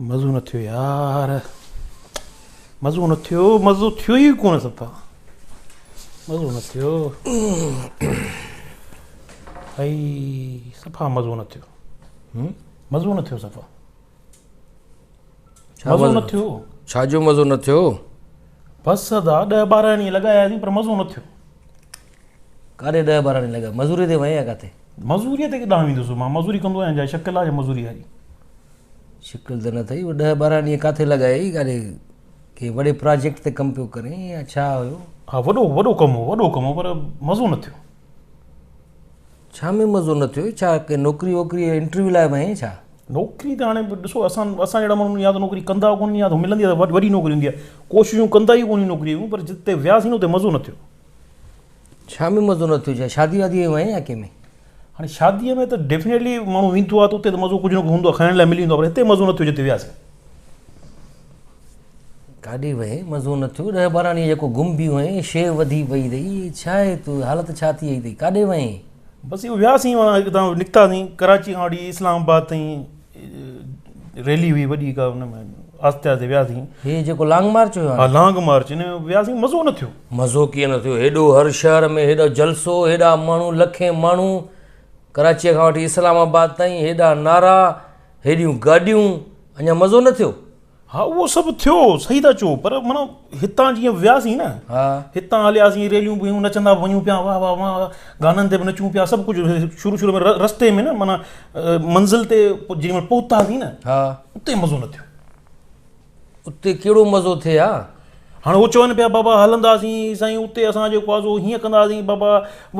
مزو نه ٿيو يار مزو نه ٿيو مزو ٿيو ئي ڪونه صفا مزو نه ٿيو ائي صفا مزو نه ٿيو مزو نه ٿيو صفا مزو نه ٿيو ڇا جو مزو نه ٿيو بس ادا 10 12 ڏينهن لڳاياسين پر مزو نه ٿيو ڪاڏي 10 12 ڏينهن لڳا مزوري تي وئين يا ڪاٿي مزوري تي ڪيڏانهن ويندس مان مزوري ڪندو آهيان جا شڪل آهي مزوري واري شڪل ته نه اٿئي 10 12 ڏينهن ڪاٿي لڳائي ڪاڏي ڪي وڏي پراجيڪٽ تي ڪم پيو ڪرين يا ڇا هيو ها وڏو وڏو ڪم هو وڏو ڪم هو پر مزو نه ٿيو ڇا ۾ مزو نه ٿيو ڇا ڪي نوڪري ووڪري انٽرويو لاء وئين ڇا نوڪري ته هاڻي ڏسو اسان اسان جهڙا ماڻهو يا ته نوڪري ڪندا ڪونهن يا ته ملندي آهي ته وڏي نوڪري هوندي آهي ڪوششون ڪندا ئي ڪونهن نوڪري جون پر جتي وياسين نه اتي مزو نه ٿيو ڇا ۾ مزو نه ٿيو ڇا شادي وادي ۾ وئين يا ڪنهن ۾ هاڻي شادي ۾ ته ڊيفينيٽلي ماڻهو ويندو آهي ته اتي ته مزو ڪجهه نه ڪجهه هوندو آهي کائڻ لاء ملي ويندو آهي پر هتي مزو نه ٿيو جتي وياسين ڪاڏي وئين مزو نه ٿيو 10 12 ڏينهن جيڪو گم به هئين شيء وڌي پئي اٿئي ڇا آهي تو حالت ڇا ٿي وئي اٿئي ڪاڏي وئين بس اهو وياسين هتان نڪتاسين ڪراچي کان وٺي اسلام آباد تائين ريلي هئي وڏي ڪا ان ۾ آهستي آهستي وياسين هي جيڪو لانگ مارچ هيو ها لانگ مارچ ان ۾ وياسين مزو نه ٿيو مزو ڪيئن نه ٿيو هيڏو هر شهر ۾ هيڏو جلسو هيڏا ماڻهو لکين ماڻهو ڪراچيء کان وٺي اسلام آباد تائين هيڏا نعرا هيڏيون گاڏيون اڃا مزو نه ٿيو ها اهو سڀ ٿيو صحيح ٿا چئو پر معنيٰ هتان جيئن وياسين نه هتان هلياسين ريليون به هيون نچندا به وڃون پيا واه واه واه گانن تي به نچون پيا سڀ ڪجهه شروع شروع ۾ رستي ۾ نه معنيٰ منزل تي جيڏي مهل پهتاسين نه اتي مزو نه ٿيو اتي ڪهڙو مزو ٿئي ها هاڻي هو چون پيا بابا هلنداسين سائين اتي اسان جيڪو آهي سو هيئن ڪنداسين بابا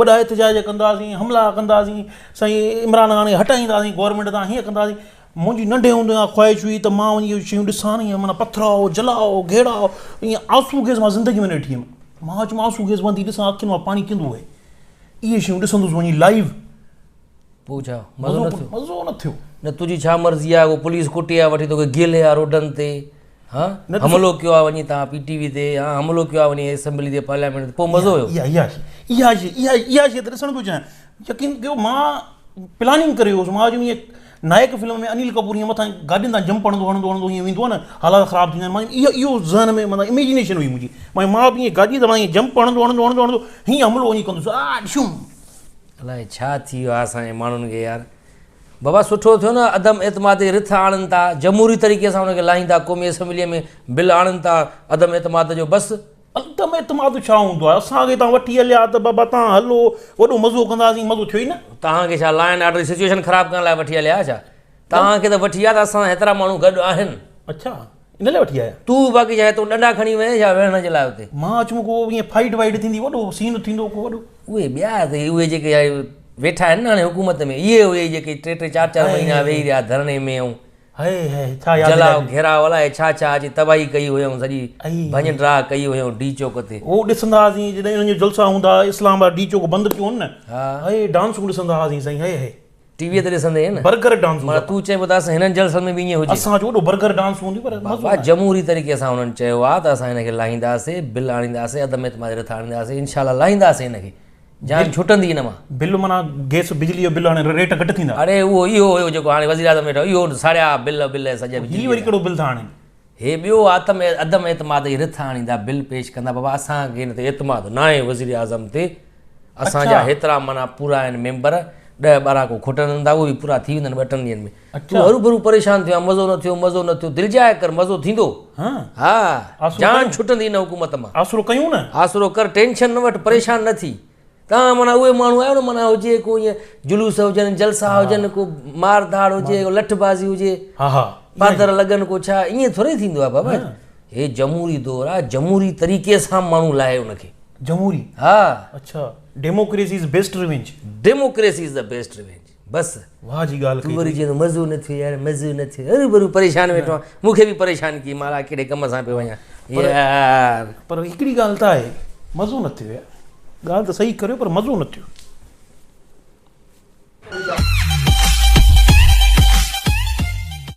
وڏا احتجاج ڪنداسين حملا ڪنداسين سائين عمران خان کي هٽائينداسين گورنمينٽ تان هيئن ڪنداسين منهنجي ننڍي هوندي کان خواهش هئي ته مان وڃي اهي شيون ڏسان نه ائين معنيٰ پٿراء جلاء گهيڙاء ائين آنسو گيس مان زندگي ۾ نه ڏٺي هيم مان چيم آنسو گيس وڌي ڏسان اکين مان پاڻي ڪيندو وهي اهي شيون ڏسندس وڃي لائيو پوء ڇا مزو نه ٿيو مزو نه ٿيو نه تنهنجي ڇا مرضي آهي ڪو پوليس ڪٽي آهي وٺي توکي گهلي آهي روڊن تي ها حملو ڪيو آهي وڃي تان پي ٽي وي تي ها حملو ڪيو آهي وڃي اسيمبلي تي پارليامينٽ تي پوء مزو هيو اها اها اها اها اها شي ته ڏسڻ پيو چاهيان يقين ڪيو مان پلاننگ ڪري ويو هوس مان چيم ائين نائڪ فلم ۾ انيل ڪپور ائين مٿان گاڏين تان جمپ هڻندو هڻندو هڻندو ائين ويندو آهي نه حالات خراب ٿيندا آهن مان اهو اهو ذهن ۾ معنيٰ اميجنيشن هئي منهنجي مان مان به ائين گاڏي تان ائين جمپ هڻندو هڻندو هڻندو هڻندو هيئن حملو وڃي ڪندس آ شوم الائي ڇا ٿي ويو آهي اسان جي ماڻهن کي يار بابا سٺو ٿيو نه عدم اعتماد جي رٿ آڻن ٿا جمهوري طريقي سان ان کي لاهين ٿا قومي اسيمبلي ۾ بل آڻن ٿا عدم اعتماد جو بس عدم اعتماد ڇا هوندو آهي اسان کي تان وٺي هليا ته بابا تان هلو وڏو مزو ڪنداسين مزو ٿيو ئي نه. توهان کي ڇا لا اينڊ آرڊر جي سچوئيشن خراب ڪرڻ لاء وٺي هليا ڇا توهان کي ته وٺي آيا ته اسان هيترا ماڻهو گڏ آهن. اڇا ان لاء وٺي آيا. تون باقي ڇا تون ڏنڊا کڻي وئين ڇا وڙهڻ جي لاء اتي. مان چيم ڪو ائين فائيٽ وائيٽ ٿيندي وڏو سين ٿيندو ڪو وڏو. اهي ٻيا ته اهي جيڪي ويٺا آهن نه هاڻي حڪومت ۾ اهي اهي جيڪي ٽي ٽي چار چار مهينا ويهي رهيا ڌرڻي ۾ ۽ هئي هئي ڇا ياد جلاء گهيراء الائي ڇا ڇا اچي تباهي ڪئي هيائون سڄي ڀڃ ڊاهه ڪئي هيائون ڊي چوڪ تي. هو ڏسندا هئاسين جڏهن انهن جا جلسا هوندا هئا اسلام آباد ڊي چوڪ بند ڪيو هن نه هئي ڊانسون ڏسندا هئاسين سائين هئي هئي. ٽي وي تي ڏسندي هئين نه. برگر ڊانسون معنيٰ تون چئين پيو ته اسان هنن جلسن ۾ به ائين هجي. اسان جو وڏو برگر ڊانس هوندي پر مزو بابا جمهوري طريقي سان انهن چيو آ ته اسان هن کي لاهينداسين بل آڻينداسين عدم اعتماد جي رٿ آڻينداسين انشاء الله لاهينداسين هن کي. جان ڇٽندي ان مان. بل معنيٰ گئس بجلي جو بل هاڻي ريٽ گهٽ ٿيندا. اڙي اهو اهو هيو جيڪو هاڻي وزيراعظم ويٺو اهو ساڙيا بل بل سڄا بجلي هي وري ڪهڙو بل ٿا آڻين. هي ٻيو آتم عدم اعتماد جي رٿ آڻيندا بل پيش ڪندا بابا اسان کي هن تي اعتماد ناهي وزيراعظم تي اسان جا هيترا معنيٰ پورا آهن ميمبر ڏهه ٻارهن ڪو کٽن ٿا اهي به پورا ٿي ويندا ٻه ٽن ڏينهن ۾ تون هروڀرو پريشان ٿيو آهين مزو نه ٿيو مزو نه ٿيو دلجاء ڪر مزو ٿيندو ها جان ڇٽندي هن حڪومت مان آسرو ڪيون نه آسرو ڪر ٽينشن نه وٺ پريشان نه ٿي تان معنيٰ اهي ماڻهو آهيو نه معنيٰ هجي ڪو ائين جلوس هجن جلسا هجن ڪو مار ڌاڙ هجي ڪو لٺ بازي هجي ها ها پادر لڳن ڪو ڇا ائين ٿوري ٿيندو آهي بابا هي جمهوري دور آهي جمهوري طريقي سان ماڻهو لاهي ان کي جمهوري ها اڇا democracy is best revenge democracy is the best revenge بس واهه جي ڳالهه ڪئي تون وري چئين مزو نه ٿيو يار مزو نه ٿيو هرو ڀرو پريشان ويٺو آهيان مون کي به پريشان ڪيئي مان الائي ڪهڙي ڪم سان پيو وڃان يار پر هڪڙي ڳالهه ته آهي مزو نه ٿيو يار ڳالهه ته صحيح ڪريو پر مزو نه ٿيو.